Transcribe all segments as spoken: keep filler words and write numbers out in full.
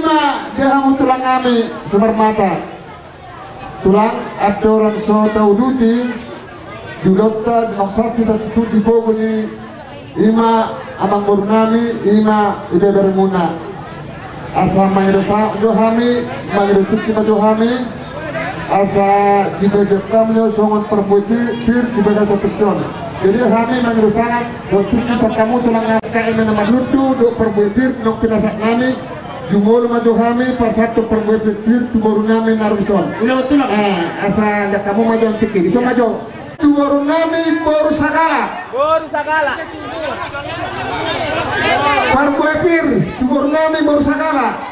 Ima di hamu tulang nami Simarmata. Tulang, andorang so tauduti, di ulaonta, di maksudta, tutu di pogu ni ima amangboru nami, ima ibebere muna. Asa mangido sahat jo hami, mangido tingki ma jo hami, asa dibagian hami jo songon parbue pir di bagasan tingki on. Jadi hami mangido sahat dohot tingki sian hamu tulang nami, eme na marlundu dohot parbue pir naung pinasahat nami, jumolo ma jo hami pasahathon parbue pir tu boru nami na ro dison. Asa lean hamu ma jo tingki, dison ma jo. Tu boru nami boru Sagala. Boru Sagala. Parbue pir tu boru nami boru Sagala.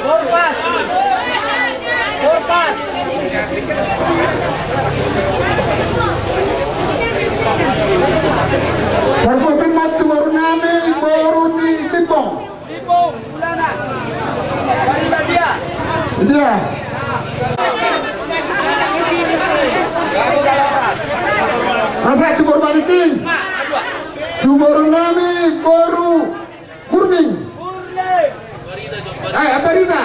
Boru Pas. Boru Pas. Parbue pir ma tu boru nami boru ni Timbong. Dia. Masa tu boru Balikin. Tu boru nami boru Burning. Eh, Ambarita.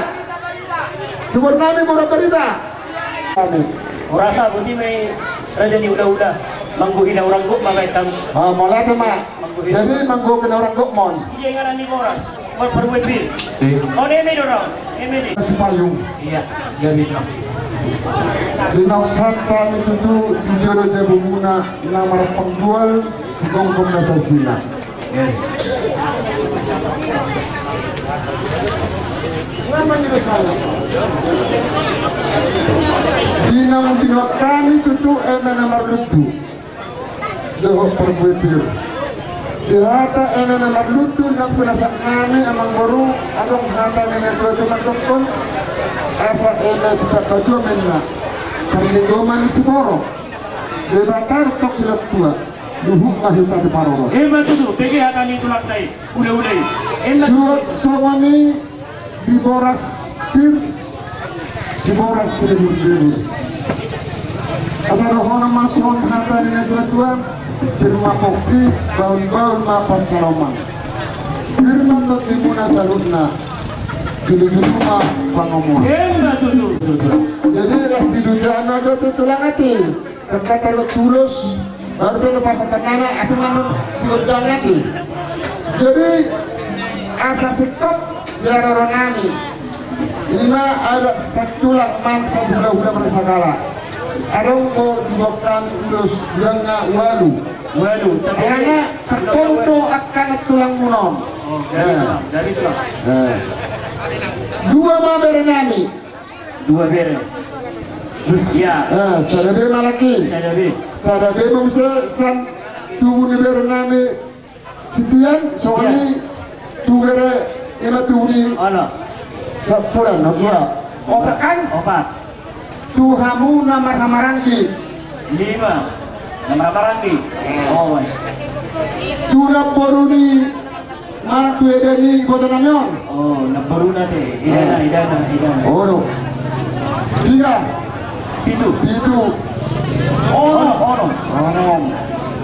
Tu boru nami boru Ambarita. Hurasa boti ma i raja ni hulahula. Manggohi na hurang gok ma baen hamu. Ah, mauliate ma. Jadi manggohi na hurang gok ma on. Ija inganan ni boras. Mar parbue pir. On eme do raon. Eme do. Sipayung. Ia. Gabe. Di naung santa ni tutu di jolo jabumuna na marpanggual sigomgom na sasina. Di naung binoan hami tutu eme na marlundu dohot parbue pir. Di hata eme na marlundu naung pinasahat nami amangboru, adong hata ni natuatua mandokkon, asa eme sitapatua menna parlinggoman ni siborok. Debata dohot silehon tua. Luhut ma hita diparorot. Emma tutu, bege hata ni tulangta i, hulahula i. Emma tutu. Suhat songon i di boras pir, di boras sileburlebur. Asa dohonon ma songon hata ni natuatua, pir ma pongki, bahulbahul ma pansalongan. Pir ma tondimuna saluhutna, jolojolo ma pangomoan. Emma tutu, tutu. Jadi las di dunia ma jo tu tulang ate. Tangkatan ulos, baru pe na pasahat tangana, asa manang di gondang ate. Jadi asa singkop di haroro nami. Ima adat sian tulang manang sian hulahula marga Sagala. Adong do di bongkan ulos, dua nga ualu. Ualu, tapi alana petong do angka na tulang muna on. Oh, dari tulang, dari tulang. Dua ma bere nami. Dua bere. Ia. Sada be ma laki. Sada be. Sada be ma muse sian tubu ni bere nami sitian, songon i tu bere, ima tubu ni. Ono. Sapuran, dua. Opat kan? Opat. Tu hamu na marhahamaranggi. Lima. Na marhahamaranggi. Oh. Tu namboru ni Mana tu eda ni iboto nami on? Oh, namboruna te. Idana, idana, idana. Ono. Piga? Pitu. Pitu. Ono. Ono, ono. Ono.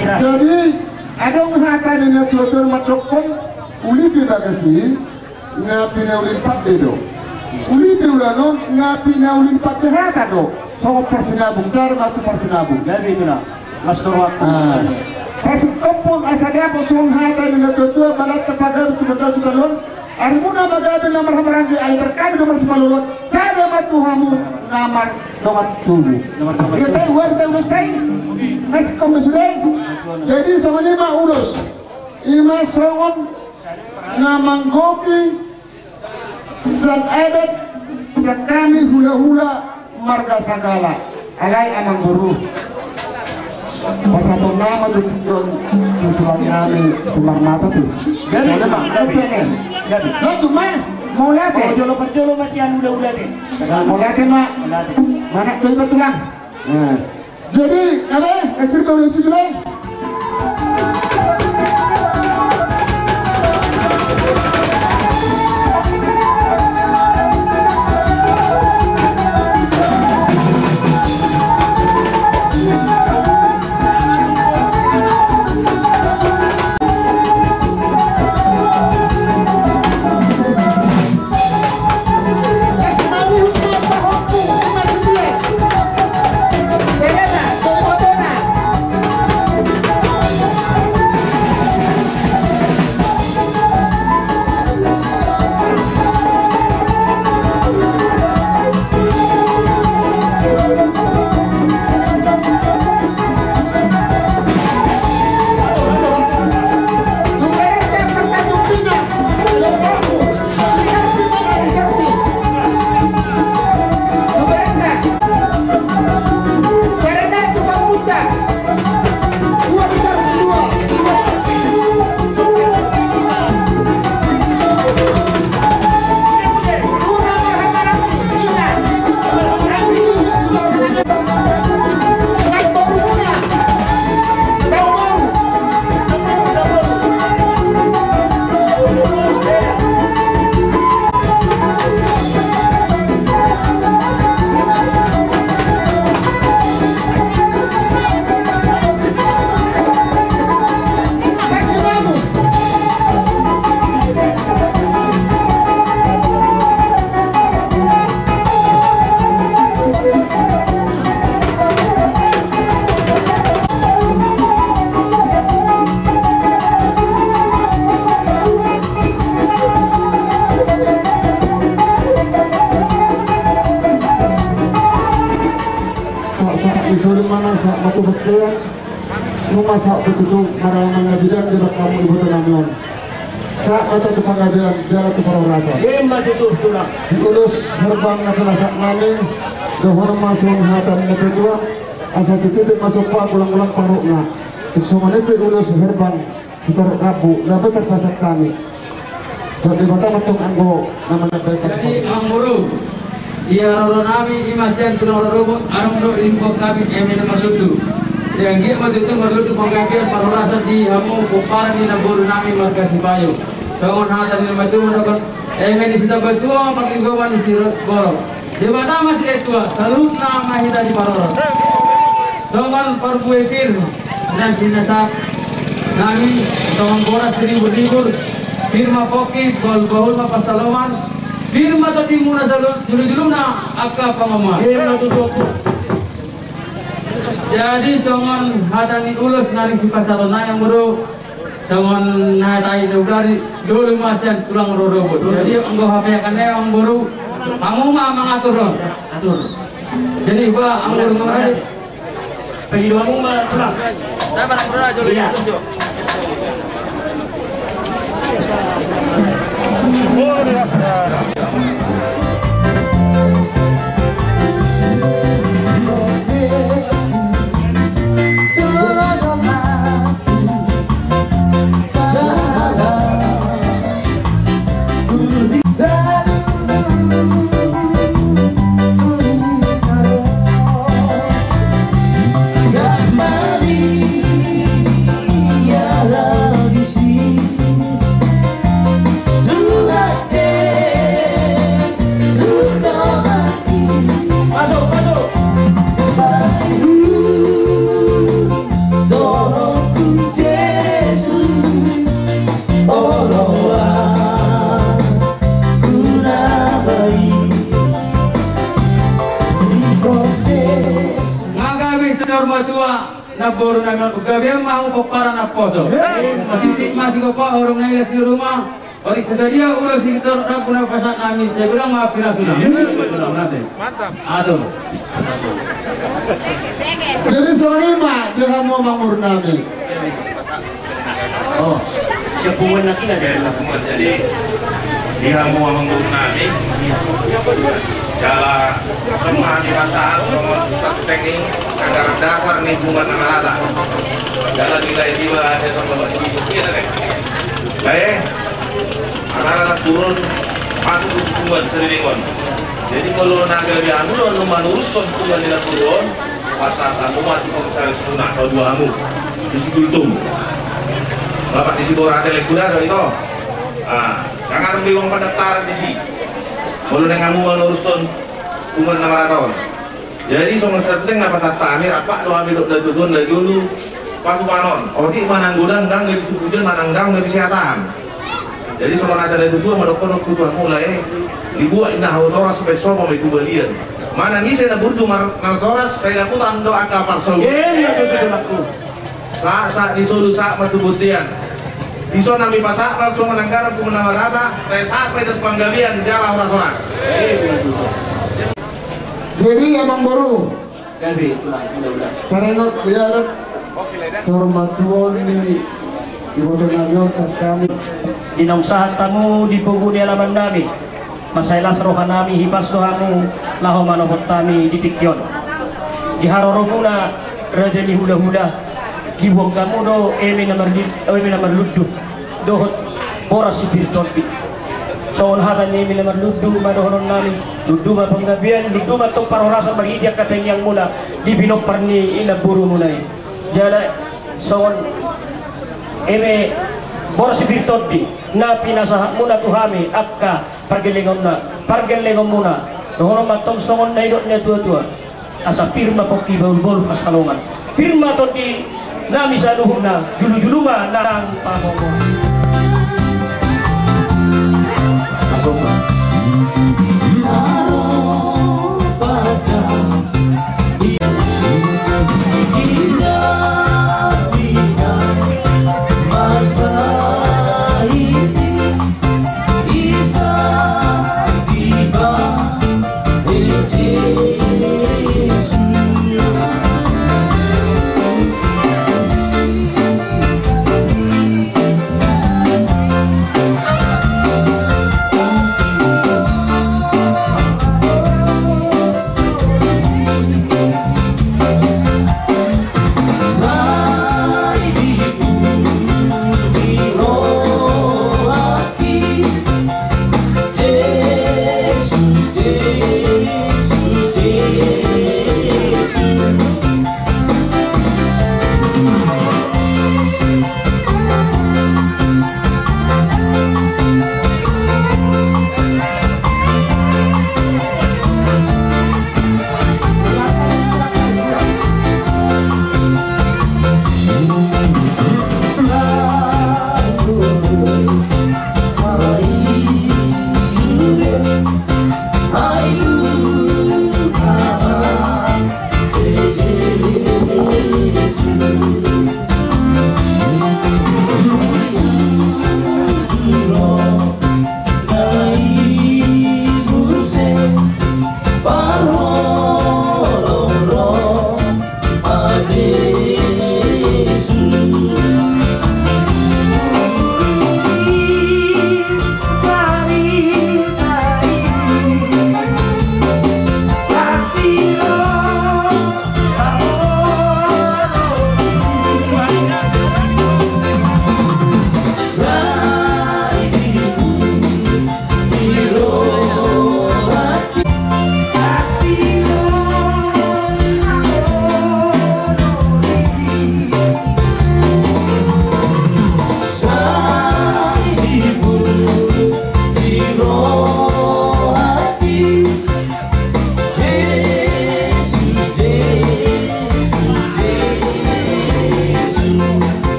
Jadi adong hata ni natuatua mandokkon, uli pe bagas i, nga pinauli ni pande do. Uli pe ulaon on, nga pinauli ni pande hata do. Songon parsinabung, sada ma tu parsinabung. Jadi itulah. Mas Nurwaktu. Pasingkophon asa dapot songon hata ni natuatua, balanta pagabe tu bagabe tu taluan. Arimuna ma gabe na marhahamaranggi, alai marhami do marsimalolot. Sada ma tu hamu na mardongan tubu. Ida tai uar tai ulos tai. Masingkop ma sude. Jadi songon i ma ulos. Ima songon na manggohi sian adat sian hami hulahula marga Sagala. Alai amangboru, pasahaton nama jo tu tulang nami Simarmata te. Gabe, gabe. Gabe. Langsung ma, mauliate. Oh, jolo parjolo ma sian hulahula te. Mauliate ma. Mauliate. Mana tu iba tulang. Nah. Jadi, apa? Esir kau Yesus lah. Sahat tu tutu marang mangabidan di bakamu iboto nami on. Sahat ma tu panggabean jala tu parhorasan. Ima tutu tulang. Di ulos herbang na pinasahat nami, dohonon ma songon hata ni natuatua, asa sititi ma sompa, ulang-ulang parutna. Tung songon i pe ulos herbang sitorop rambu na boi tarpasahat hami. Tuhan Debata ma tong anggo na manambai. Jadi, Amang Boru, di haroro nami i ma sian tulang rorobot, adong do ihuthon hami eme na marlundu. Sai anggiat ma tutu marlundu panggabean parhorasan di hamu pomparan ni namboru nami marga Sipayo. Songon hata ni natuatua mandok, eme ni sitambatua, parlinggoman ni siborok. Debata ma silehon tua, saluhutna ma hita diparorot. Songon parbue pir na pinasahat nami, songon boras ribur-ribur, pir ma pongki, bahul-bahul ma pansalongan, pir ma tondimuna saluhut, julu-juluna angka pangomoan. Ima tutu. Jadi songon hata ni ulos na ro sipasahaton nami, Amang Boru, songon na hata i do gari, dolu ma sian tulang rorobot. Jadi anggo hape angka na i, Amang Boru, hamu ma mangatur on. Atur. Jadi ba, Amang Boru, ngamar hali. Pagi dua minggu mana tulang? Iya. Nga gabe, saur matua, namboru nami on, gabe ma hamu pomparan naposo. Titik ma sigompa, horong na ilas ni ruma. Otik so sadia ulos sitorop rambu na pasahat nami, sai godang ma pinasuna. Mantap. Atur. Jadi songon i ma di hamu, Amang Boru nami. Oh, siap punguan lagi nggak ada? Jadi di hamu, Amang Boru nami. Jala songon na dipasahat songon santeng i, anggaran dasar ni punguan na marata. Jala nilai dua ada songon masih. Iya, tak, eh? Bae, anak-anak turun masuk tu punguan saleleng on. Jadi molo na gabe hamu do na manurushon punguan ni namboru on, pasahat hamu ma tu punguan saleleng on, na dua hamu di si Gultom. Bapak di si Bora, ate lek kuda do ito. Ah, jangan lupa uang pendaftaran di si. Molo na hamu manurushon punguan na marata on. Jadi songon santeng na pasahat hami, rap do hami dohot natuatua na jolo patupanon. Otik manang godang ndang gabe sipujion, manang ndang gabe sihatahan. Jadi songon hata natuatua mandokkon, tu hamu lae, dibuat inna hatoras, baen sopo ma i tu balian. Manang ise na burju mar-, natoras, sai dapotan do angka parsaulian. Ima tutu, tulangku. Sahat, sahat di solu, sahat ma tu bontean. Dison hami pasahat ma songon anggaran punguan na marata, sai sahat ma i tu panggabean jala horas-horas. Jadi, Amang Boru. Gabe, tulang, udah, udah. Taringot, ya, adat. Saur matua ni iboto nami on, sahat hami. Di naung sahat hamu di pogu ni alaman nami. Mansai las roha nami, hipas do hamu laho manopot hami di tingki on. Di haroromuna, raja ni hula-hula, dibuat hamu do eme na marli-, eme na marlundu dohot boras sipir tondi. Songon hata ni eme na marlundu ma dohonon nami, lundu ma panggabean, lundu ma tong parhorasan marhite angka tangiangmuna di pinompar ni namborumuna i. Jala songon eme boras sipir tondi na pinasahatmuna tu hami angka pargellengonna, pargellengonmuna, dohonon ma tong songon na nidok ni natuatua. Asa pir ma pongki, bahul-bahul pansalongan. Pir ma tondi nami saluhutna, julu-julu ma nang pangomoan.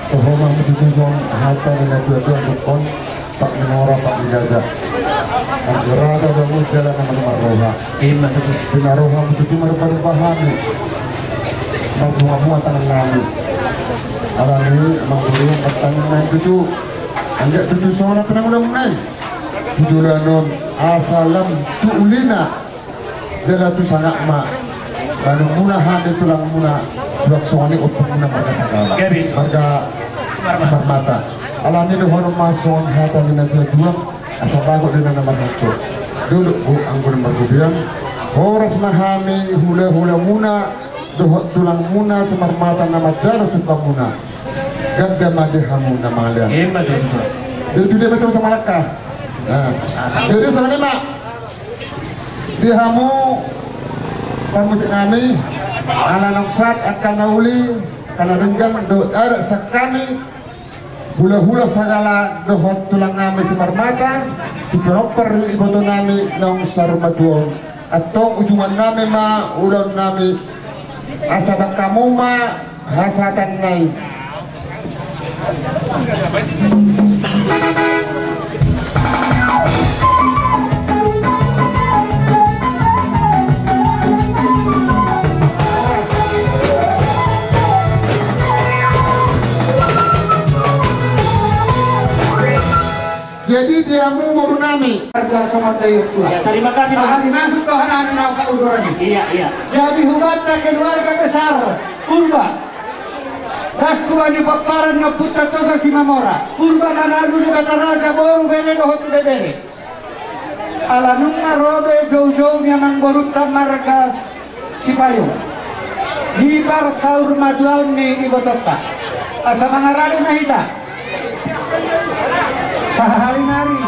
Toho ma hamu tutu songon hata ni natuatua, dok on: Pak ni mora, pak ni gaja. Anggo rata do hamu jala na marroha. Ima tutu. Di na ro hamu tutu marruparupa hami, marbungabunga tangannami. Alani i, amang boru, martangiang ma hami tutu. Anggiat tutu songon na pinangulang muna i tu joloan on, asa lam tu ulina jala tu sangap ma manungkun hami tulangmuna, suang songon i ompungmuna marga Sagala, marga Simarmata. Alani i, dohonon ma songon hata ni natuatua, asa bagot do inna na marhasor. Dolok do anggo na margobean. Horas ma hami hulahulamuna dohot tulangmuna Simarmata na manjalo sungkunmuna. Ganda ma di hamu na mangalean. Ima tutu. Jadi tu dia betul sama langkah. Nah, jadi songon i ma di hamu parmusik nami, ala naung sahat angka na uli, angka na denggan dohot adat sian hami hulahula Sagala dohot tulang nami Simarmata, tu pinompar ni iboto nami naung saur matua on. Antong ujungan nami ma ulaon nami, asa bahen hamu ma hasahatan na i. Jadi di hamu boru nami, marga Somat Dayuh Tua. Ya, terima kasih. Sahali masuk dohot nami na upa udur i. Iya, iya. Jadi hubanta keluarga besar Purba. Das tu bani pomparan ni ompunta Toga Simamora. Purba na nalu Debata Raja, boru, bere dohot ibebere. Ala nunga ro be joujou ni amang borunta marga Sipayung di parsaur matuaon ni ibotonta. Asa mangarade ma hita sahali nari.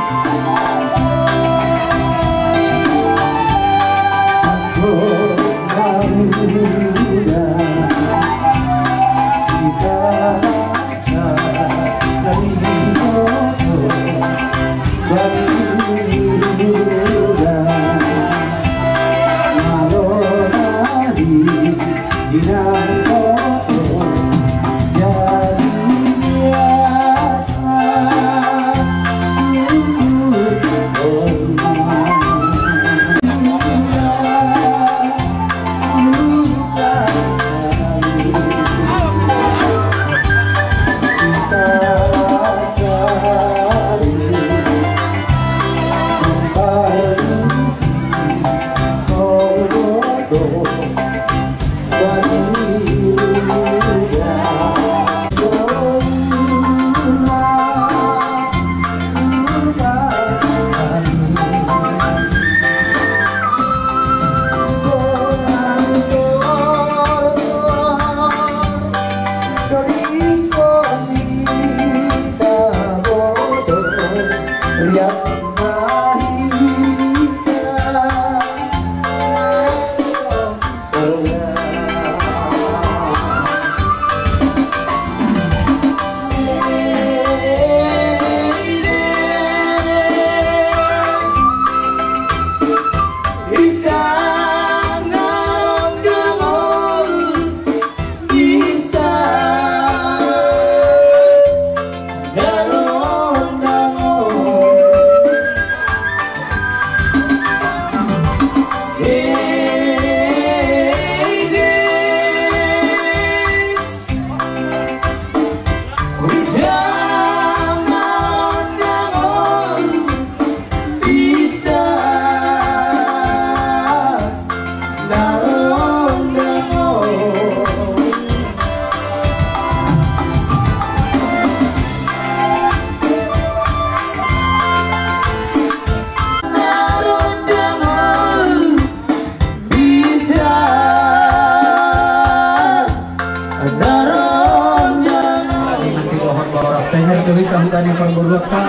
Nanti dohot horas tenger do hita huta ni parboruonta.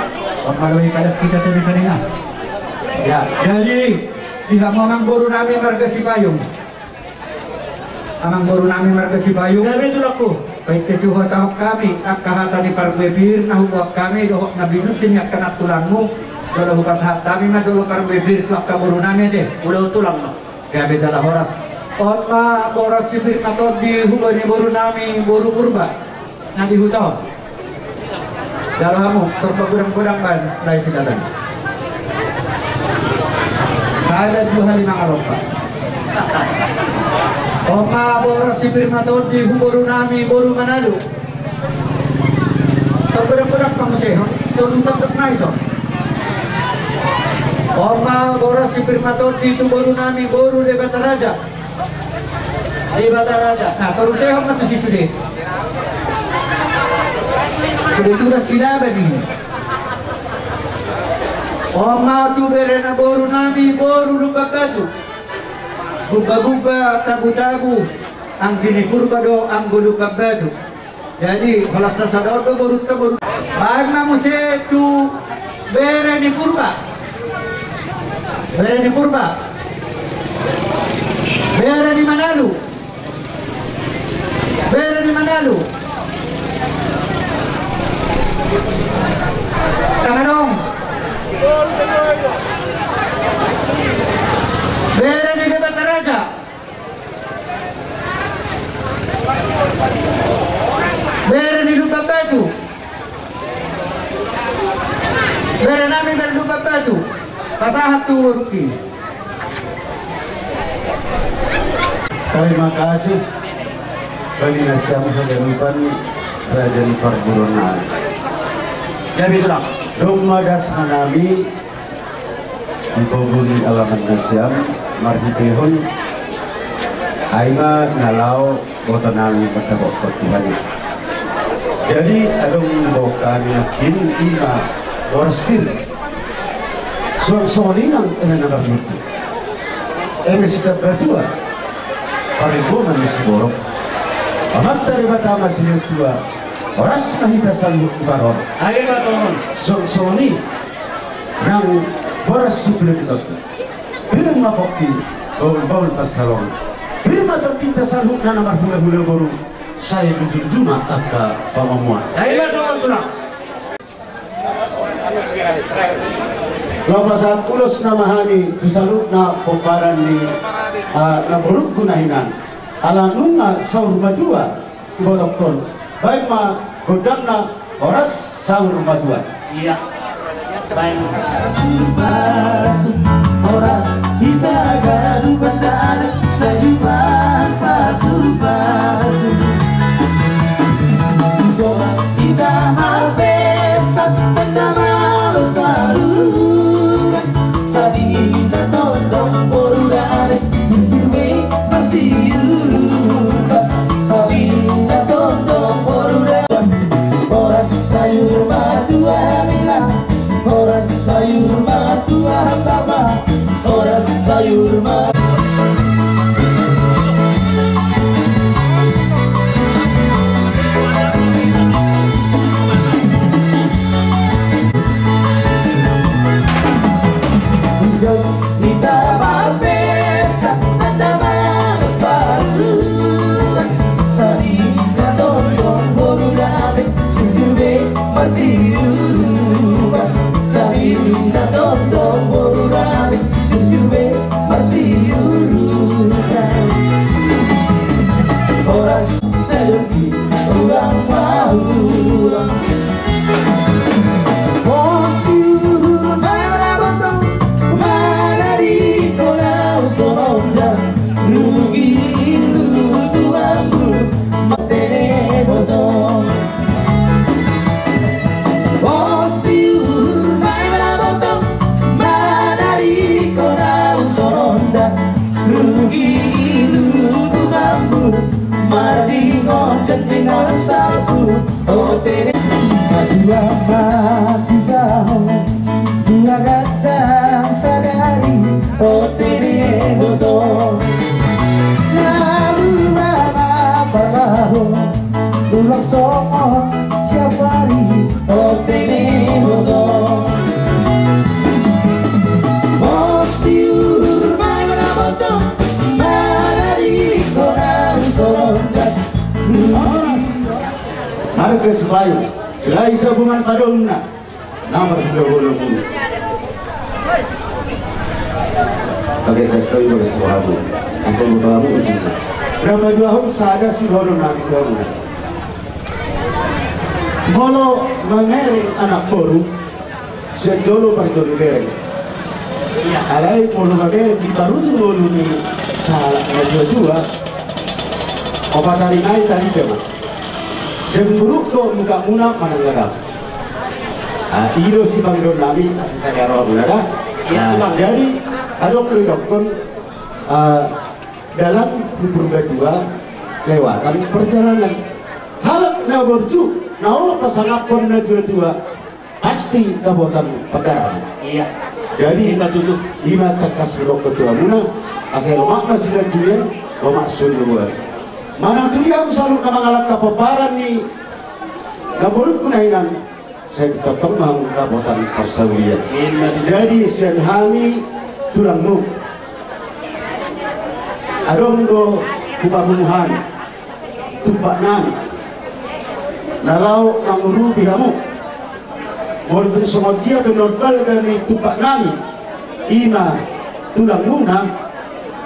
Molo i padas hita tadi saringan. Ya, jadi di hamu amang boru nami marga Sipayung. Amang boru nami marga Sipayung. Gabe, tulangku. Painte so huhatahon hami angka hata ni parbue pir na huboan hami dohot na binunting ni angka nantulangmu. Jolo hupasahat hami ma jolo parbue pir tu angka boru nami, ate. Udah, tulang ma. Gabe jala horas. On ma boras si pir ma tondi huboru ni boru nami boru Purba na di huta on. Jalo hamu, tor pagodang-godang baen, lae sidalan. Sada dua lima ngarompa. On ma boras si pir ma tondi huboru nami boru Manalu. Tor godang-godang pamusehon, tor utak dok nai so. On ma boras si pir ma tondi tu boru nami boru Debata Raja. Debata Raja. Nah, tor usehon ma tu si sude. Sude tu na silaban i. On ma tu bere na boru nami boru Lumban Batu. Gumba-gumba, tabu-tabu, anggi ni Purba do anggo Lumban Batu. Jadi holan sasada on do borunta boru. Baen ma muse tu bere ni Purba. Bere ni Purba. Bere ni Manalu. Bere ni Manalu. Tama dong. Bere ni Debata Raja. Bere ni Lumban Batu. Bere nami bere Lumban Batu. Pasahat tu borungki. Tarima kasih. Bani nasiam haganupan raja ni parboruon nami. Jadi tulang. Dung ma das hanami di pogu ni alaman nasiam marhitehon ai ma na laho boto nami mandapothon Tuhan i. Jadi adong diboan hami nangkin i ma boras pir. Suang songon i nang eme na marhitehon eme Sitambatua parlinggoman ni siborok. Amanta Debata ma silehon tua. Horas ma hita saluhut di paror. Ai ma tongon. Suang songon i nang boras si pir ma tondi. Pir ma pongki, bahul-bahul pansalongan. Pir ma tondinta saluhutna na marhula-hula boru. Sai luju-luju ma angka pangomoan. Ai ma tongon tulang. Laho pasahat ulos nama hami tu saluhutna pomparan ni, ah, namborungku na hinan. Ala nunga saur matua. Ibotongkon, baen ma gondangna, horas saur matua. Ia. Baen. Pasu-pasu, horas hita ganup pandada, sajuman pasu-pasu. Horas hita marpesta, tanda malos paruran. Sadihina tondong boru dale, sursur be marsiurupan. Sadihina tondong boru dale. Horas saur matua nila. Horas saur matua hambapa. Horas saur ma- Hujau hita marpesta, tanda malos paruran. Sadihina tondong boru dale, sursur be marsiurupan. Sadihina tondong boru dale, sursur be marsiurupan. Horas sadengki tulang pahuang. Pos di uhur ma na boto, manadingkon ahu songon na rugi indu tumambul, mate ne boto. Pos di uhur ma na boto, manadingkon ahu songon na rugi indu tumambul, mardingkon janji na salpu. Ote ne. Pasuang ma hita ho, dua ganjang sadari, ote ne boto. Na rura ma parlaho, ulang songon siap ari, ote ne boto. Pos di uhur ma na boto, manadingkon ahu songon na. Marga Silayu, Silayu Sabungan Padonna, na marhula-hula boru. Paganjang hami bagas tu hamu, asa diboto hamu ujungna. Na paduahon, sada sidohonon nami tu hamu. Molo mamereng anak boru, sian jolo parjolo bereng. Alai molo mamereng di parujung ngolu ni sahalak na tua-tua, opat ari nai tarida ma. Jam buruk do muka muna manang na dao. Ah, i do sipangidoon nami, asa sada roha muna da. Jadi adong do didokkon, ah, dalan tu Purbatua lewatan perjalanan. Halak na burju na olo pasangaphon na tua-tua, pasti dapotan padaran. Jadi ima tangkas hudokkon tu hamuna, asa lomak ma siganjuian, lomak sonang boan. Manang tu dia hamu saluhutna mangalangka pomparan ni namborungku na hinan, sai tongtong ma hamu dapotan parsaulian. Jadi sian hami tulangmu, adong do hupapungu hami tumpak nami na laho mangurupi hamu. Molo tung songon dia pe na balga ni tumpak nami, ima tulangmuna,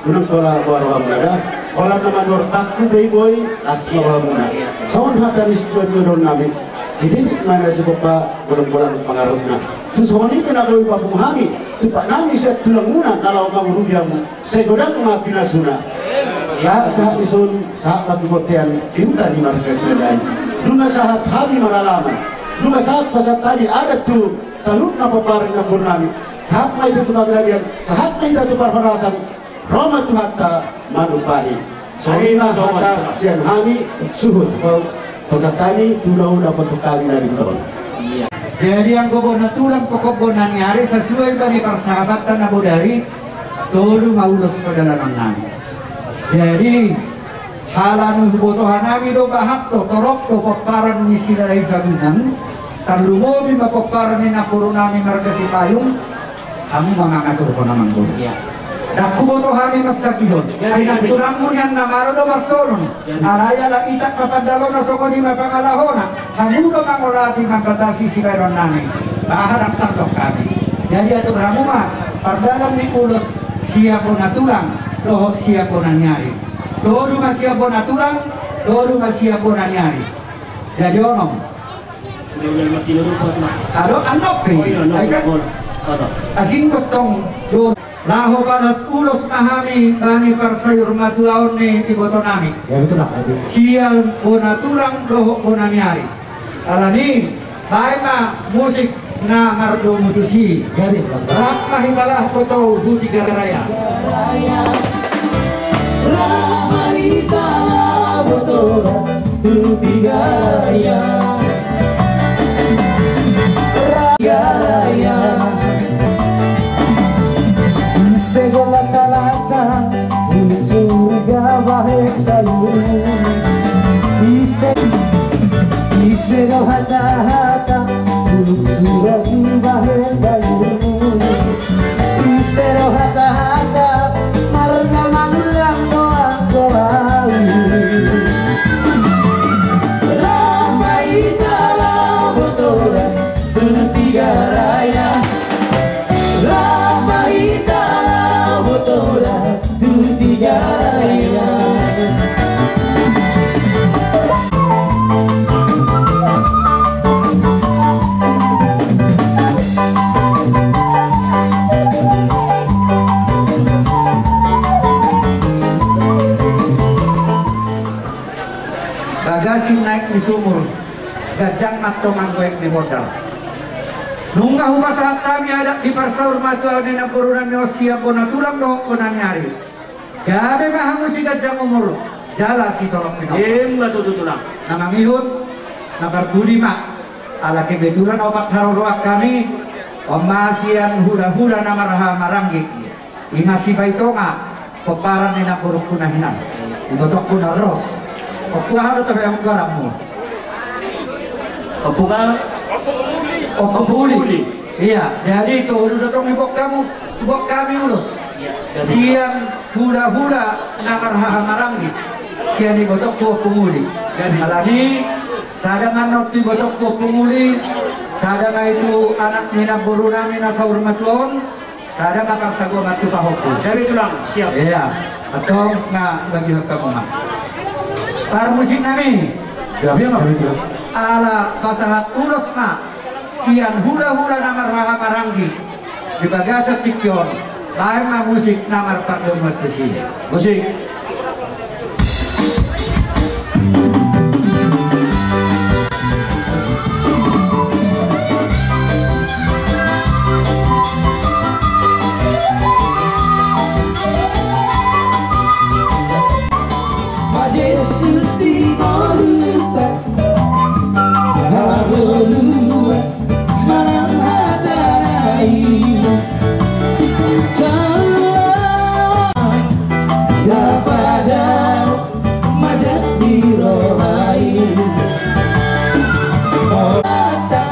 unang pola boha rohamuna da. Holan na manortangku pe i boi las ma rohamuna. Songon hata ni situa-tua dohonon nami: Sididik ma na sipompa, bolon-bolon pangarahutna. Songon i pe na boi hupapungu hami tumpak nami sian tulangmuna na laho mangurupi hamu, sai godang ma pinasuna. Sahat-sahat ni son, sahat ma tu bontean di huta ni marga Silahi. Nunga sahat hami maralaman, nunga sahat pasahat hami adat tu saluhutna pomparan ni namboru nami. Sahat ma hita tu panggabean, sahat ma hita tu parhorasan, ro ma Tuhanta manumpahi. Songon i ma hata sian hami, suhut. Pasahat hami tu na ula potong hami na di huta on. Jadi anggo bona tulang, pokok bona ni ari, sasuai ma ni parsahabatan na bodari, tolu ma ulos pardalanan nami. Jadi halani huboto hanami do, bahat do, torop do pomparan ni Silahi Sabungan, tarlumobi ma pomparan ni namboru nami marga Sipayung, hamu ma mangaturhon amang boru. Ndang huboto hami mansagihon. Ai nang tulangmu nian na maro do martonon. Alai ala itak ma pandalona, songon i ma pangalahona. Hamu do mangolati, mambatasi sibahenon nami. Bahat ndang tardok hami. Jadi atur hamu ma pardalan ni ulos, sian bona tulang dohot sian bona ni ari. Tolu ma sian bona tulang, tolu ma sian bona ni ari. Jadi onom. Adong, annon pe. Ai kan asing gotong do. Laho padas ulos ma hami bani parsayur matuaon ni iboto nami. Sian bona tulang dohot bona ni ari. Alani baen ma musik na mardomu tusi. Rap ma hita laho tu Tigaraya. Rap ma hita laho tu Tigaraya. Tigaraya. Ise do langka-langka, ise do hata-hata, ise, ise do hata-hata, ise do hata-hata, marga Manullang do anggo ahu. Rap ma hita laho tu Tigaraya. Rap ma hita laho tu Tigaraya. Bagas ni naek ni sumur, ganjang ma antong anggo aek ni bondar. Nunga hupasahat hami adat di parsaur matua ni namboru nami on sian bona tulang dohot bona ni ari. Gabe ma hamu siganjang umur jala sitorop pinompar. Ima tutu, tulang. Na mangihut, na parpudi ma, ala kebetulan opat haroroan hami, on ma sian hulahula na marhahamaranggi. Ima Sibaitonga, pomparan ni namborungku na hinan. Ibotongku na ros. Ompu aha do tabe, Ompu, goarmu? Ompu aha? Ompu Uli. Iya, jadi tolu do tong diboan hamu, diboan hami ulos. Sian hulahula na marhahamaranggi. Sian ibotongku Ompu Uli. Alani sada ma annon tu ibotongku Ompu Uli, sada ma i tu anak ni namboru nami na saur matua on, Sada ma parsagoman tu pahompu. Gabe tulang, siap. Ia, antong na bagi hamu ma. Parmusik nami. Gabe ma, gabe tulang. Ala pasahat ulos ma sian hulahula na marhahamaranggi di bagasan tingki on. Baen ma musik na marpardomuan tusi. Musik. Ma Jesus di ngolunta, hangoluan manang hata na ingot. Salah tapadao ma jadi roha i. Mauliate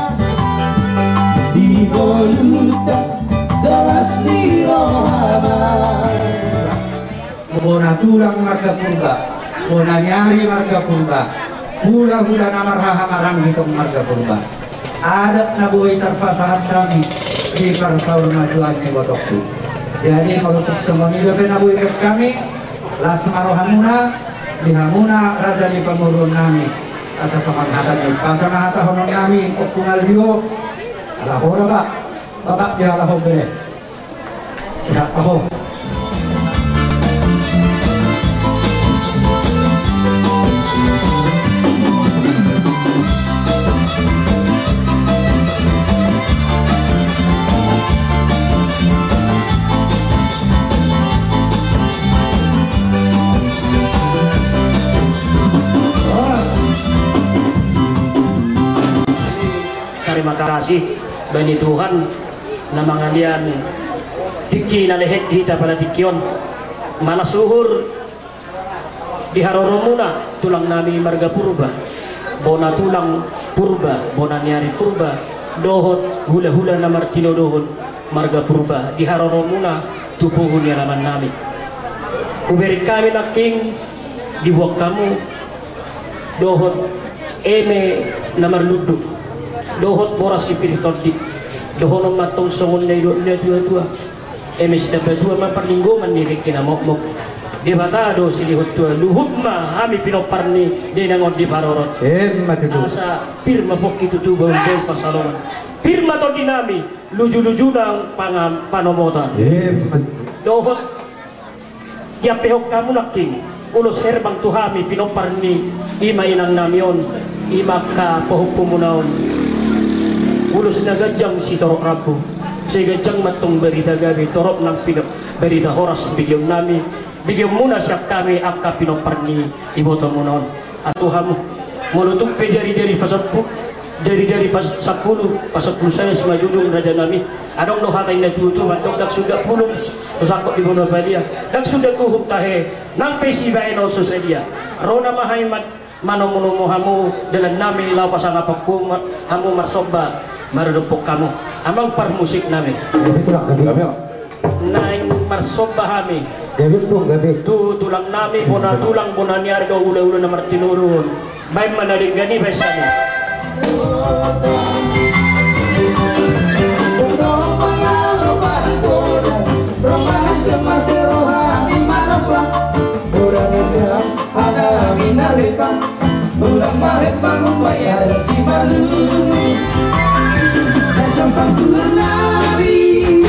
di ngolunta, tolhas ni roha ma. Bona tulang marga Purba, bona ni ari marga Purba, hulahula na marhahamaranggi tong marga Purba. Adat na boi tarpasahat hami di parsaurmatuaon ni ibotongku. Jadi molo tung songon i dope na boi hami, las ma rohamuna di hamuna raja ni pamoruon nami. Asa songon hata ni, asa na hatahonon nami, Ompung Albi, ala ho da, Pak, Bapak di ala ho bere. Siap, aho. Tarima kasih bani Tuhan na mangalean tingki na lehet di hita pala tingki on. Malas uhur di haroromuna tulang nami marga Purba, bona tulang Purba, bona ni ari Purba, dohot hulahula na martinodohon marga Purba di haroromuna tu pogu ni alaman nami. Hubereng hami nangkin diboan hamu dohot eme na marlundu, dohot boras sipir tondi, dohonon ma antong songon na nidok ni natuatua. Eme sitambatua ma parlinggoman ni dengke na mokmok. Debata do silehon tua, luhut ma hami pinompar ni dainang on diparorot. Emma tutu. Asa pir ma pongki tutu bahulbahul pansalongan. Pir ma tondi nami, lujuluju nang pangam-, panomotan. Emma tutu. Dohot diampehon hamu nangkin ulos herbang tu hami pinompar ni i ma inang nami on, i ma angka pahompumuna on. Ulos na ganjang sitorop rambu, sai ganjang ma antong barita gabe, torop nang pino-, barita horas begeon nami, begeonmuna sian hami angka pinompar ni ibotomuna on. Asa tu hamu, molo tung pe jari-jari pasampu-, jari-jari pas-, sampulu, pasampulu sada simanjujung raja nami. Adong do hata ni natuatua mandok, ndang suda pulung so sangkot di banua palia, ndang suda uhum tahe, nang pe sibahen on so sadia. Ro nama hami ma-, manomunomu hamu dalan nami laho pasangaphon hamu ma-, hamu marsomba maradophon hamu. Amang parmusik nami. Gabe tulang, gabe. Naeng marsomba hami. Gabe, Ompung, gabe. Tu tulang nami, bona tulang, bona ni ari dohot hulahula na martinodohon. Baen ma na denggan i, baen sani. Hami na lepa, ulang maret mangumbai ari si malu. Asa pangkuan nami,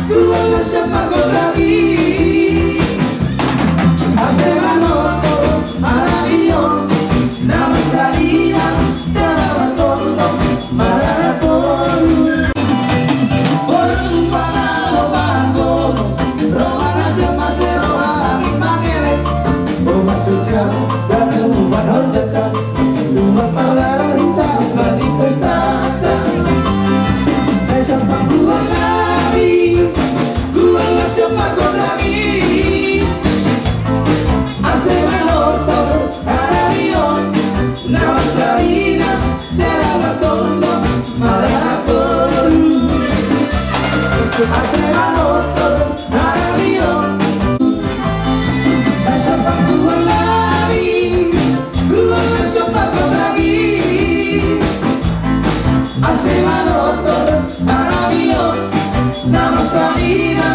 kuala sama goragi. Asa manoto, harabion, nama salina, nama tondo. Marana boru, boru umpana lobango, romana semase roha mi mangele, o maksudnya, dan umat horjata, umat malarang rita, mati pesta. Esam pangkuan nami, kuala sama goragi. Ase manoto, harabion, nama salina, Dalaman tondo, marana boru. Ase manoto, harabion. Asa pangkuan nami, kuala sama goragi. Ase manoto, harabion. Nama salina,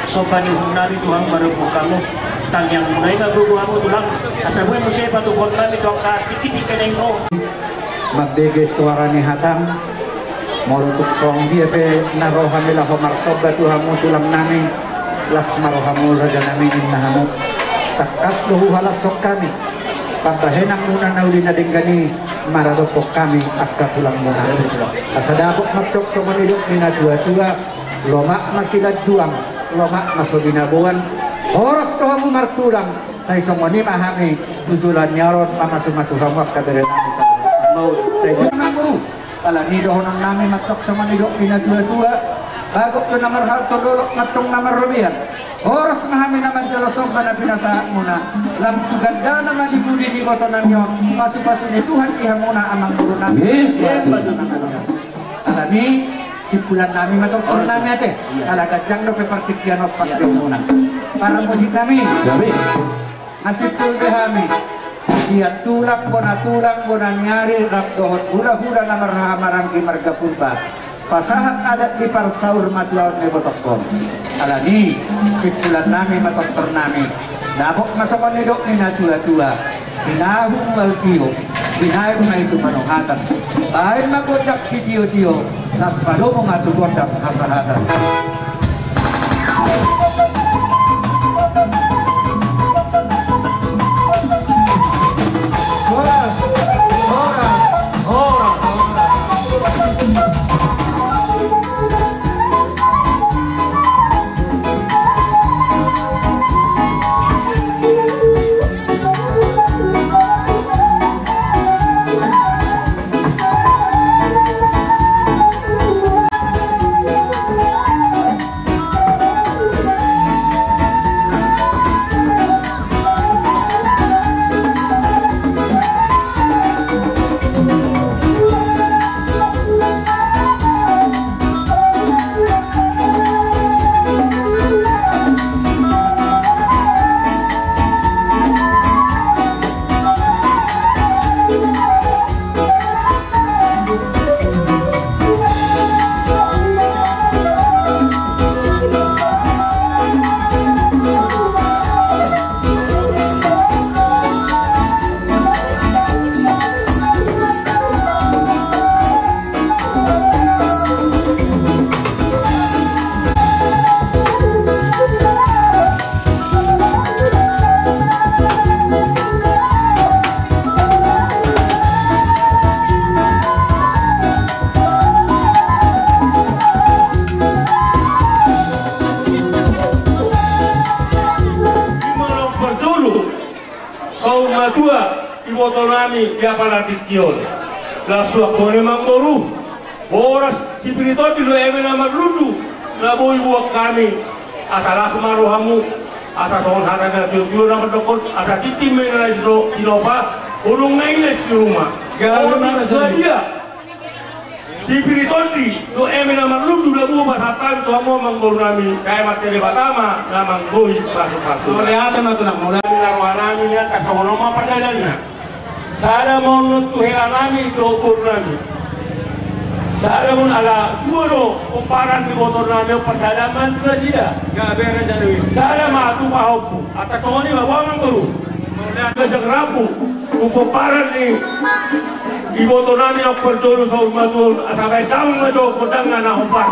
Somba ni uhum nami Tuhan, marombohon hamu tangiang muna i, ma gogo hamu tulang, asa boi muse patupaon nami tu angka tingki-tingki na i ro. Mambege soara ni hatam, molo tung songon dia pe na ro hami laho marsomba tu hamu tulang nami, las ma rohamu raja nami ninna hamu. Tangkas do huhalashon hami pambahenan muna na uli na denggan i maradophon hami angka tulang muna. Asa dapot ma tong songon nidok ni na tua-tua, lomak ma silanjuang, lomak ma so binaboan, horas do hamu martulang, sai songon i ma hami tu joloan ni ari on mamasu-masu hamu angka bere nami saluhut. Sai jolo ma hamu. Alani i dohonon nami ma tong songon nidok ni na tua-tua, bagot do na marhalto, dolok ma tong na marrobean. Horas ma hami na manjalo somba na pinasahat muna. Lam tu gandana ma di pudi ni iboto nami on, pasu-pasu ni Tuhan di hamuna amang boru nami. Alani i, simpulan nami ma tong, tulang nami ate. Ala ganjang dope partingkian on pangkeon muna. Parmusik nami. Masimpul be hami sian tulang, bona tulang, bona ni ari, rap dohot hula-hula na marhaha maranggi marga Purba, pasahat adat di parsaur matuaon ni ibotongkon. Alani i, simpulan nami ma tong, tulang nami. Dapot ma songon nidok ni na tua-tua, hinahum ma tio, hinahem ma i tu manohatan. Baen ma gondang sitio-tio, las padomu ma tu gondang hasahatan. Ima na parjolo, saur matua iboto nami di apala tingki on. Laos suang songon i amang boru, boras sipir ni tondi dohot eme na marlundu na boi buan hami, asa las ma rohamu. Asa songon hata ni natuatua na mandokkon, asa tintin ma i na laho tinopa, holong na iles di ruma. Gabe na sadia sipir ni tondi dohot eme na marlundu na boi pasahat hami tu hamu amang boru nami, sai marhite Debata ma na manggoi pasupasu. Mauliate ma tulang, mauliate. Na roha nami nian, asa songon on ma pardalanna. Sada ma on tu hela nami dohot boru nami. Sada ma on, ala dua do pomparan ni iboto nami on, parsadaan ma tu nasida. Gabe raja nami. Sada ma tu pahompu. Asa songon i ma, boa amang boru? Mauliate. Ganjang rambu tu pomparan ni iboto nami na parjolo saur matua on, asa baen damang ma jo gondangna na hombar.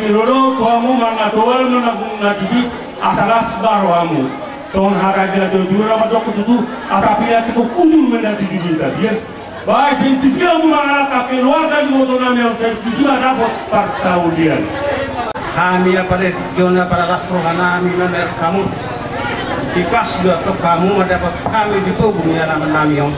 Ro do tu hamu mangatobar ma nangkung na tipis, asa las ma rohamu. Tong hata ni natuatua na mandok tutu, asa pinantikhon hujur ma na tujuh juta biar. Baen sai tusi hamu mangalangka keluarga ni ibotonami on, sai tusi ma dapot parsaulian. Hami apala tingki on apala las rohanami mamereng hamu. Tipas do antong hamu mandapot hami di pogu ni alamannami on.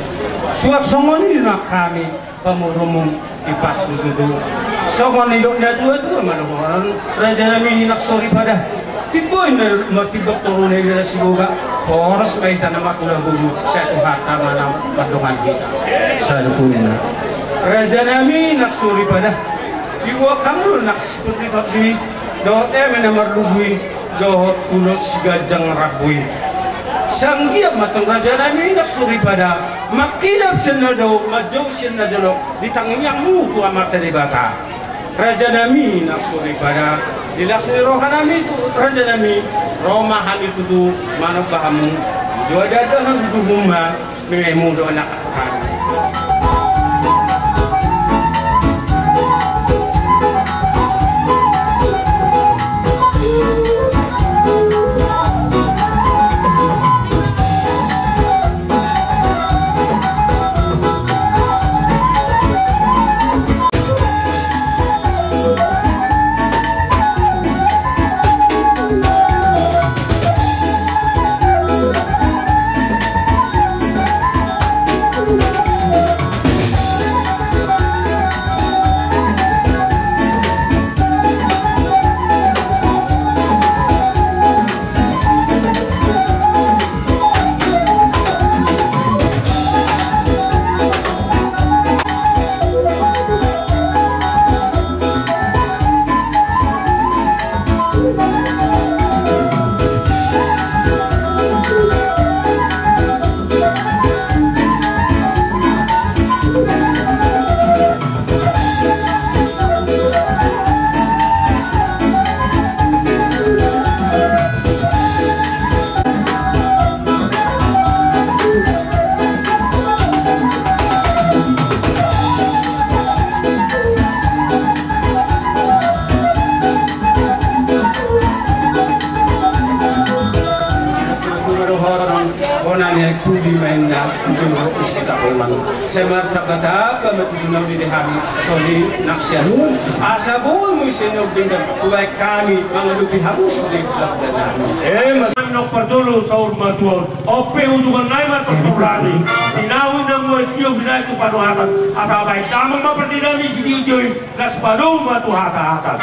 Suang songon i do nang hami. Pamoruonmu tipas do tutu. Songon nidok ni natuatua ma dohonon, rajanami nang soripada. Timbo inna martimbang toru na nidok ni siboga. Horas ma hita na marhula boru, sai Tuhanta ma na mandongani hita saluhutna. Rajanami nang soripada. Diboan hamu nang sipir ni tondi dohot eme na marlului, dohot ulos siganjang rambu i. Sai anggiat ma antong rajanami nang soripada, mangkilap sian na dao, manjou sian na jolo di tangiangmu tu Amanta Debata. Rajanami nang soripada, di las ni rohanami tu rajanami, ro ma hami tutu manomba hamu. Dohot dohot hamu, duhut ma. Mememu do anak kami. Bona ni ai pudi ma inna, duru isi takoman. Sai martambatamba ma tutu na uli di hami, songon i nang sian uli. Asa boi muse na uli denggan, hubaen hami mangadopi hamu sude. Eh, mas, nang partolu saur matua on. On pe ujungan nai ma tortor nami. Di na uli na mual tio binai tu panuhatan. Asa baen damang ma pardidami sitio-tio i. Las padomu ma tu hasahatan.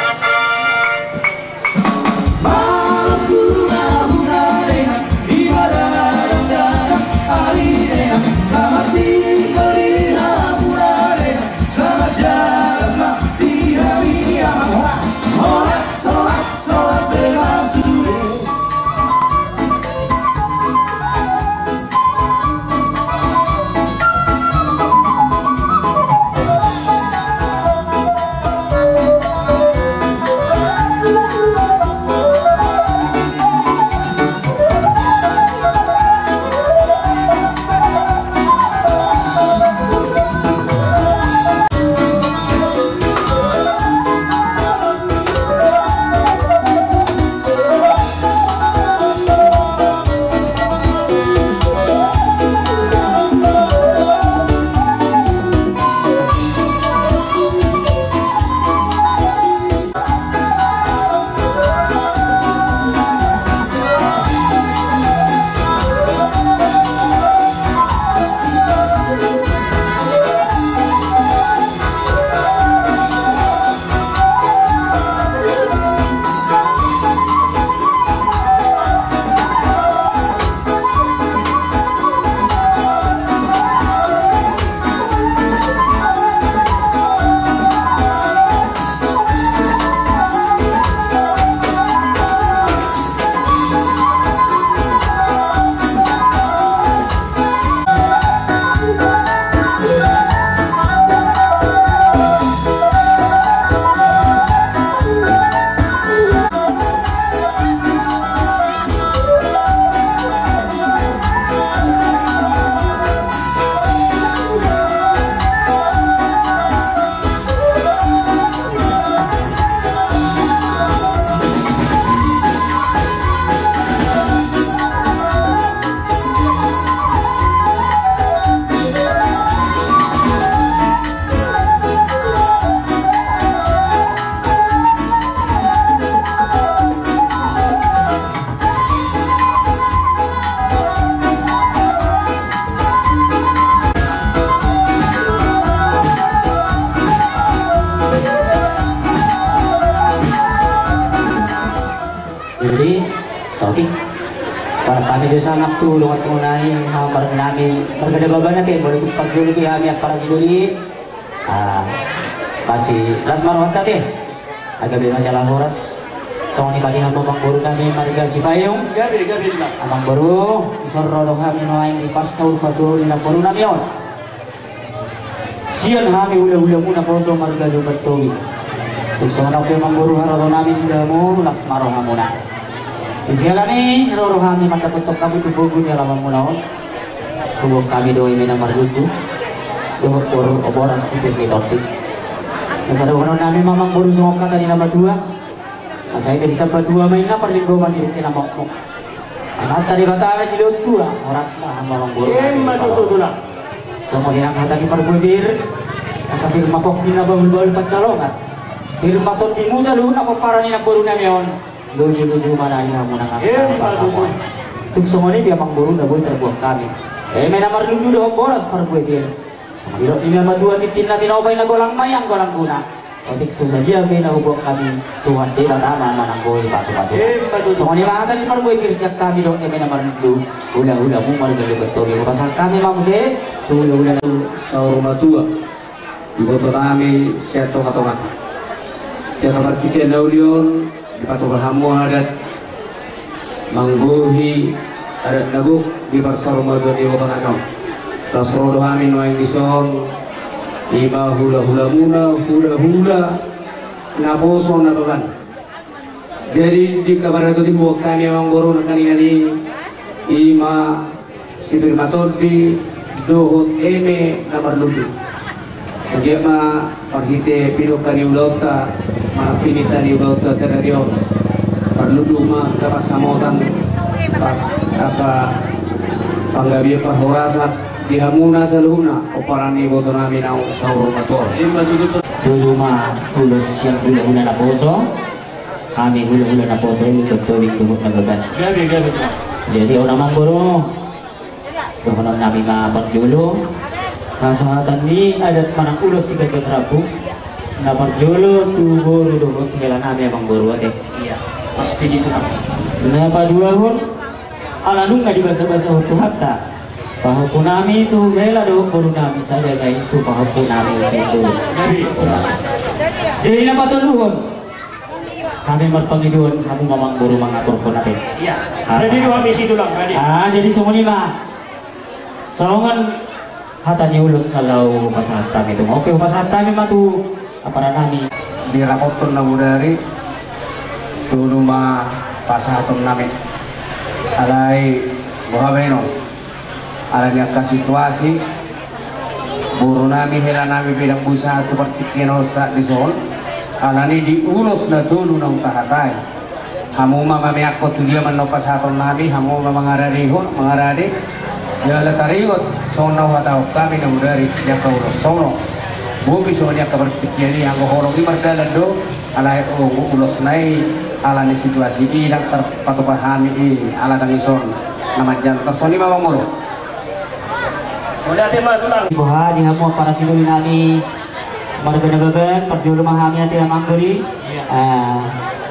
Pala hami jo sangap tu dongan tongtong nami, hami marga Nababan ate, molo tung parjolo pe hami ampara sidoli. Ah, masih las ma rohanta ate. Gabe ma jala horas. Songon i ma di hamu amangboru nami marga Sipayung. Gabe, gabe ma. Amangboru, dison ro do hami nuaeng di parsaurmatuaon ni namboru nami on. Sian hami hulahula muna poso marga Lumban Tobing. Tung songon on pe amangboru haroro nami di hamu, las ma rohamuna. Di siala ni i ro do hami mandapothon hamu tu pogu ni alaman muna on. Huboan hami do eme na marlundu dohot boru, boras sipir ni tondi. Na sai dohonon nami ma amangboru songon hata ni na matua. Asa eme sitamba tua ma inna parlinggoman ni dengke na mokmok. Amanta Debata ma silehon tua, horas ma hamu amangboru. Emma tutu tulang. Songon i nang hata ni parbue pir. Asa pir ma pongki na bahulbahul pansalongan. Pir ma tondimu saluhutna pomparan ni namboru nami on. Lujuluju ma na di hamu nang. Emma tutu. Tung songon i pe amangboru na boi tarbuat hami. Eme na marlundu dohot boras parbue pir. Songon i didok ni na matua, tintin na tinopa i na golang ma i anggo langguna. Otik so sadia pe na huboan hami, Tuhan Debata ma mananggoi pasupasu. Emma tutu. Songon i ma hata ni parbue pir sian hami dohot eme na marlundu, hulahula muna marga Lumban Tobing, hupasahat hami ma muse tu hulahula na saur matua. Iboto nami sian tongatongata. Di angka partingkian na uli on, dipatupa hamu adat manggohi adat na gok di parsaurmatuaon ni iboto nami on. Las ro do hami nuaeng dison, i ma hulahula muna, hulahula naposo Nababan. Jadi di angka paradaton i huboan hami amangboru nangkaningan i, i ma sipir ma tondi dohot eme na marlundu. Anggiat ma marhite pidongka ni ulaonta, manang pinita ni ulaonta sadari on, marlundu ma angka pansamotan, pas angka panggabean parhorasan di hamuna saluhutna pomparan ni iboto nami naung saur matua on. Tutu ma ulos sian hulahula naposo. Hami hulahula naposo i, Lumban Tobing dohot Nababan. Gabe, gabe. Jadi on amangboru, dohonon nami ma parjolo, hasahatan ni adat manang ulos siganjang rambu. Na parjolo tu boru dohot hela nami amangboru ate. Iya, pasti gitu, Bang. Na paduahon, ala nunga dibasabasahon Tuhanta pahompu nami tu hela dohot boru nami, sada ma i tu pahompu nami sian dulu. Gabe. Jadi na patoluhon, hami marpangidoan hamu ma amangboru mangaturhon ate. Iya. Ah. Jadi do hami situlang tadi. Ah, jadi songon i ma. Songon hata ni ulos na laho pasahat hami tu, oke, pasahat hami ma tu ampara nami. Di rapothon na bodari, tolu ma pasahaton nami. Alai boha baenon. Ala ni angka situasi, boru nami, hela nami pe ndang boi sahat tu partingkian on sahat dison. Ala ni di ulos na tolu naung tahatai. Hamu ma mameakkon tu dia ma na pasahaton nami, hamu ma mangaradehon, mangarade. Jala taringot, songon na huhatahon hami na bodari, di angka ulos on. Bopi songon i angka partingkian i, anggo holong i mardalan do, alai ulos na i, ala ni situasi i, ndang tarpatupa hami i, ala ndang dison na manjalo. Tarsongon i ma amangboru. Mauliate ma tulang. Boha di hamu ampara sidoli nami marga Nababan, parjolo ma hami ate amang doli. Iya. Ah,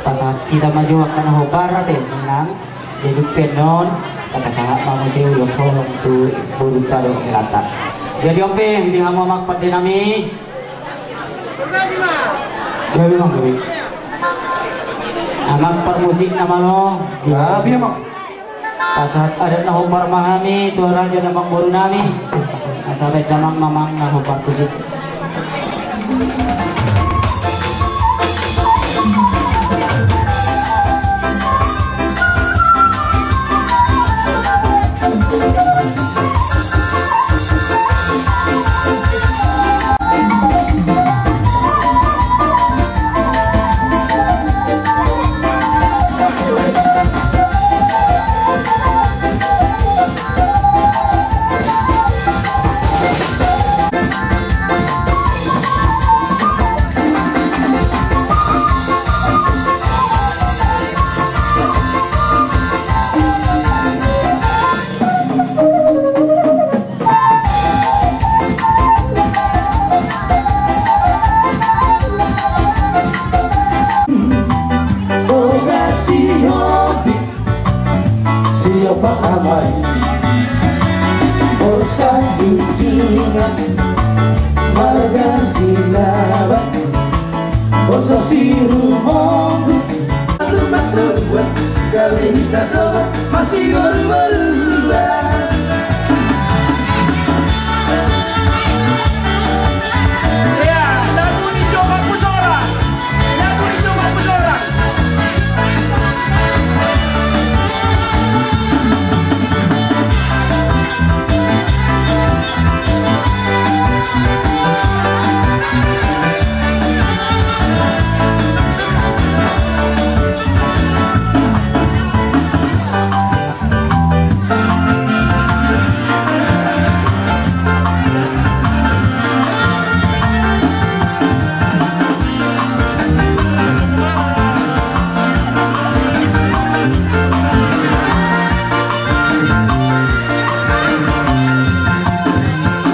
pasahat hita ma jo angka na hombar ate, nang. Jadi pe annon, tapasahat ma muse ulos holong tu borunta dohot helanta. Jadi on pe di hamu amang pande nami. Gabe amang, gabe. Amang parmusik na malo. Gabe amang. Pasahat adat na hombar ma hami tu raja dohot boru nami. Asa baen damang mamang na hombar tusi. Oso si rumonggu, lumba tuan, gabe hita sogot masiboru-boruan. Ia, lagu ni si Ompu Solang. Lagu ni si Ompu Solang.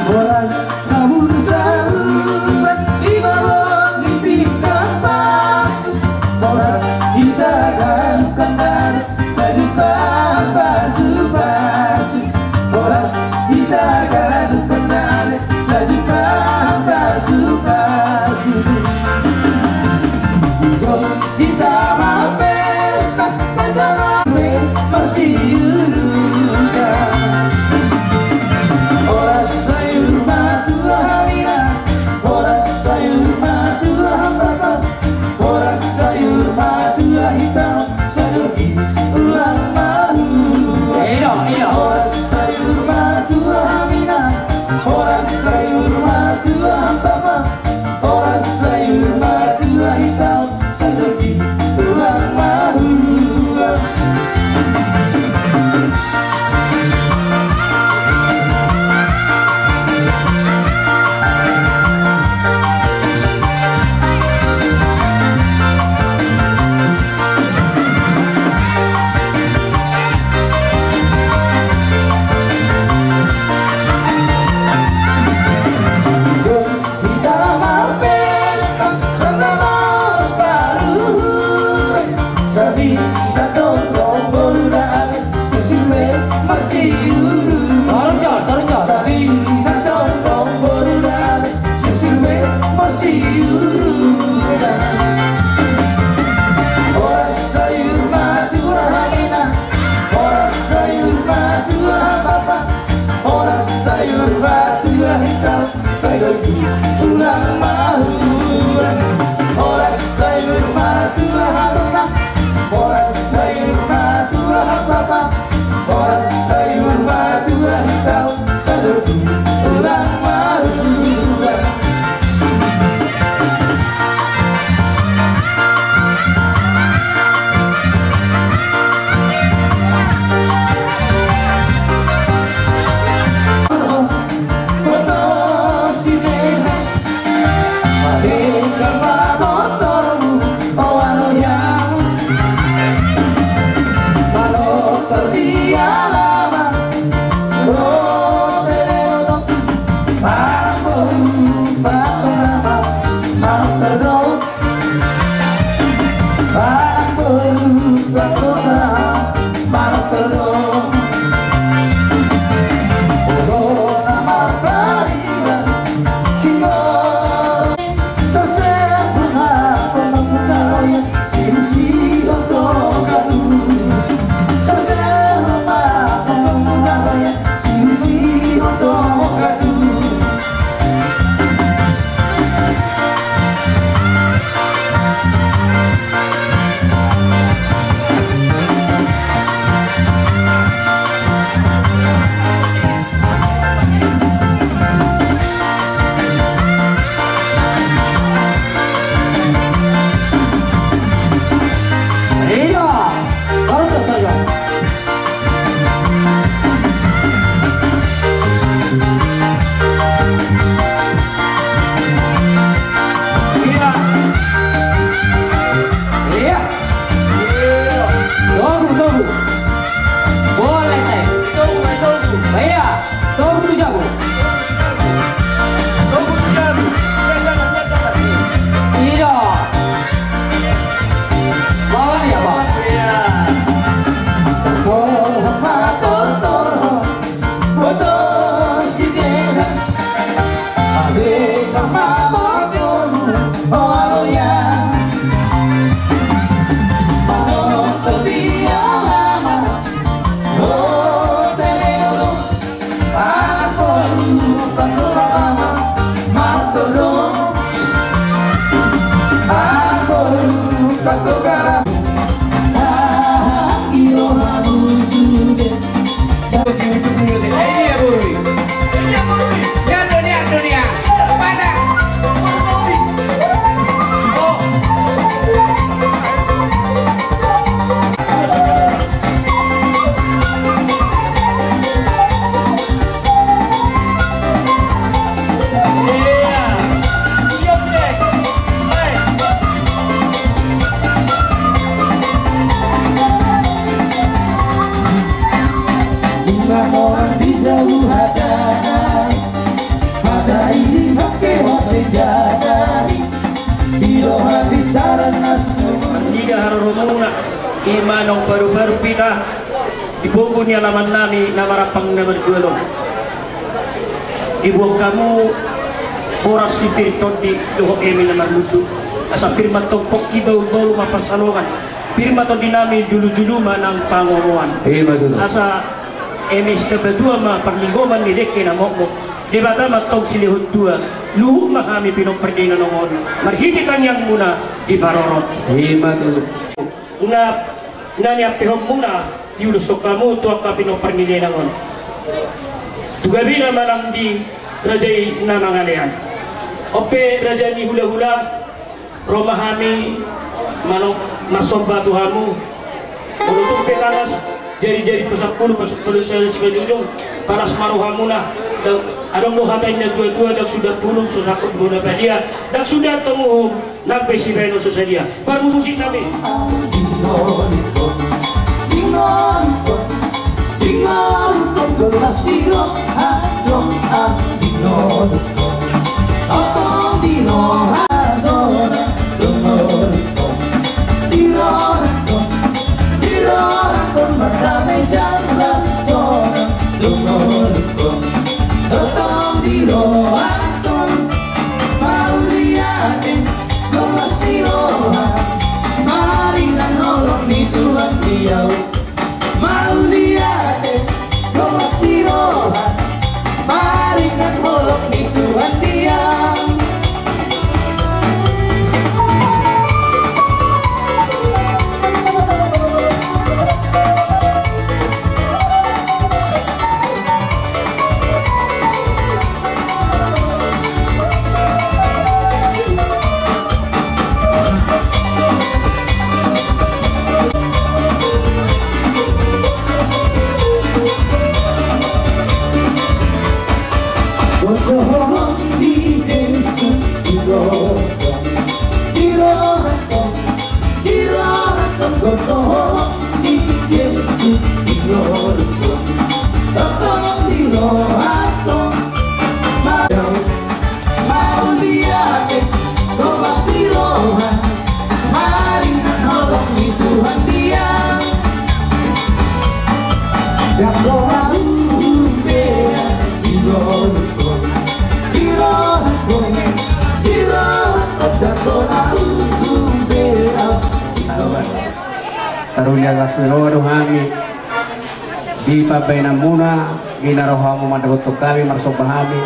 Horas sabursaburan di bawah ni pinggan pasu. Horas hita ganup kandale sajumpang pasupasu. Horas hita ganup kandale sajumpang pasupasu. Jom hita marpesta, tajalo be marsiudutan. Horas sayur matua hamina, horas sayur matua hambapa, horas sayur matua hita, sadari ulang mahua. Horas sayur matua hamina, horas sayur matua hambapa, horas sayur matua hita, sadari ulang mahua. Hita marpesta, rap na laos paruhur. Sabi hita tongtong boru dale, sisir be marsiudutan. Taruhon, taruhon. Sabi hita tongtong boru dale, sisir be marsiudutan. Horas sayur matua hamina, horas sayur matua hambapa, horas sayur matua hita, sadari ulang mahua. Horas sayur matua hamina, horas sayur matua hambapa, horas sayur matua hita, sadari ulang mahua. Marnida haroromuna, i ma naung paruparu hita di pogu ni alaman nami na marampang na marjual on. Diboan hamu boras si pir tondi dohot eme na marlundu. Asa pir ma tong pongki bahulbahul ma pansalongan. Pir ma tondi nami, juljulu ma nang pangoroan. Asa eme sitambatua ma parlinggoman ni dengke na mokmok. Debata ma tong silehon tua. Luhut ma hami pinompar ni na nongon marhite tangiangmuna diparorot. Na, na niampehonmuna diuloshon hamu tu angka pinompar ni inang on. Tu gabina manang di raja i na mangalean. On pe raja ni hulahula, ro ma hami manang marsomba tu hamu. Molo tung pe talas jarijari pasampulu, pasampulu sada simanjujung, palas ma rohamuna. Adong do hata ni na tuatua, ndang suda pulung so sangkut bona padia, ndang suda tong uhum nang pe sibaenon so sadia. Parmusik nami. Mauliate, gomas ni roha, maringan holong ni Tuhan di au. Mauliate, gomas ni roha, maringan holong ni Tuhan di au. Taruli atas ni roha do hami di pambahenanmuna, di na ro hamu mandapothon hami, marsomba hami.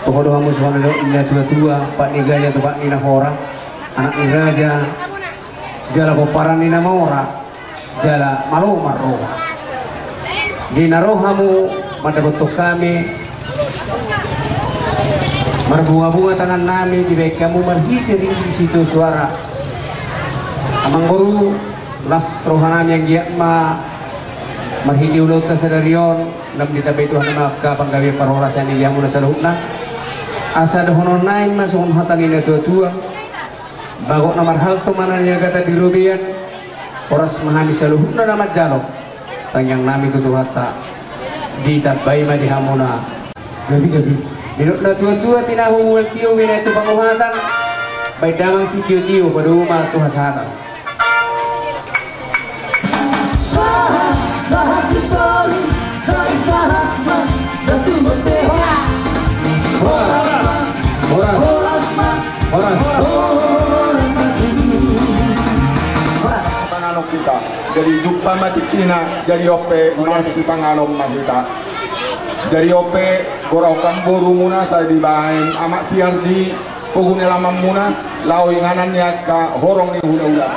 Toho do hamu songon na nidok ni na tuatua, pat ni gaja tu pat ni na hora, anak ni raja jala pomparan ni na mora, jala malo marroha. Di na ro hamu mandapothon hami, marbungabunga tangannami dibahen hamu marhite ringgit sitio suara. Amangboru, las rohanami anggiat ma marhite ulaonta sadari on lam ditambai Tuhan ma angka panggabean parhorasan i di hamuna saluhutna. Asa dohononnami ma songon hata ni na tuatua: Bagot na marhalto ma na niagatan di robean. Horas ma hami saluhutna na manjalo. Tangiangnami tu Tuhanta, ditambai ma di hamuna. Gabe, gabe. Didok na tuatua: Tinahu mual tio, binahen tu panguhatan. Bahen damang sitiotio, padomu ma tu hasahatan. Sahat, sahat ni solu, sai sahat ma datu bontean. Horas ma, horas ma, horas ma tutu. Panganon hita. Jadi jumpa ma tingkina, jadi on pe marsipanganon ma hita. Jadi on pe goraon borumuna sai dibahen Amak Tiardi. Pugu ni alamanmuna, laho inganan ni angka horong ni hulahula.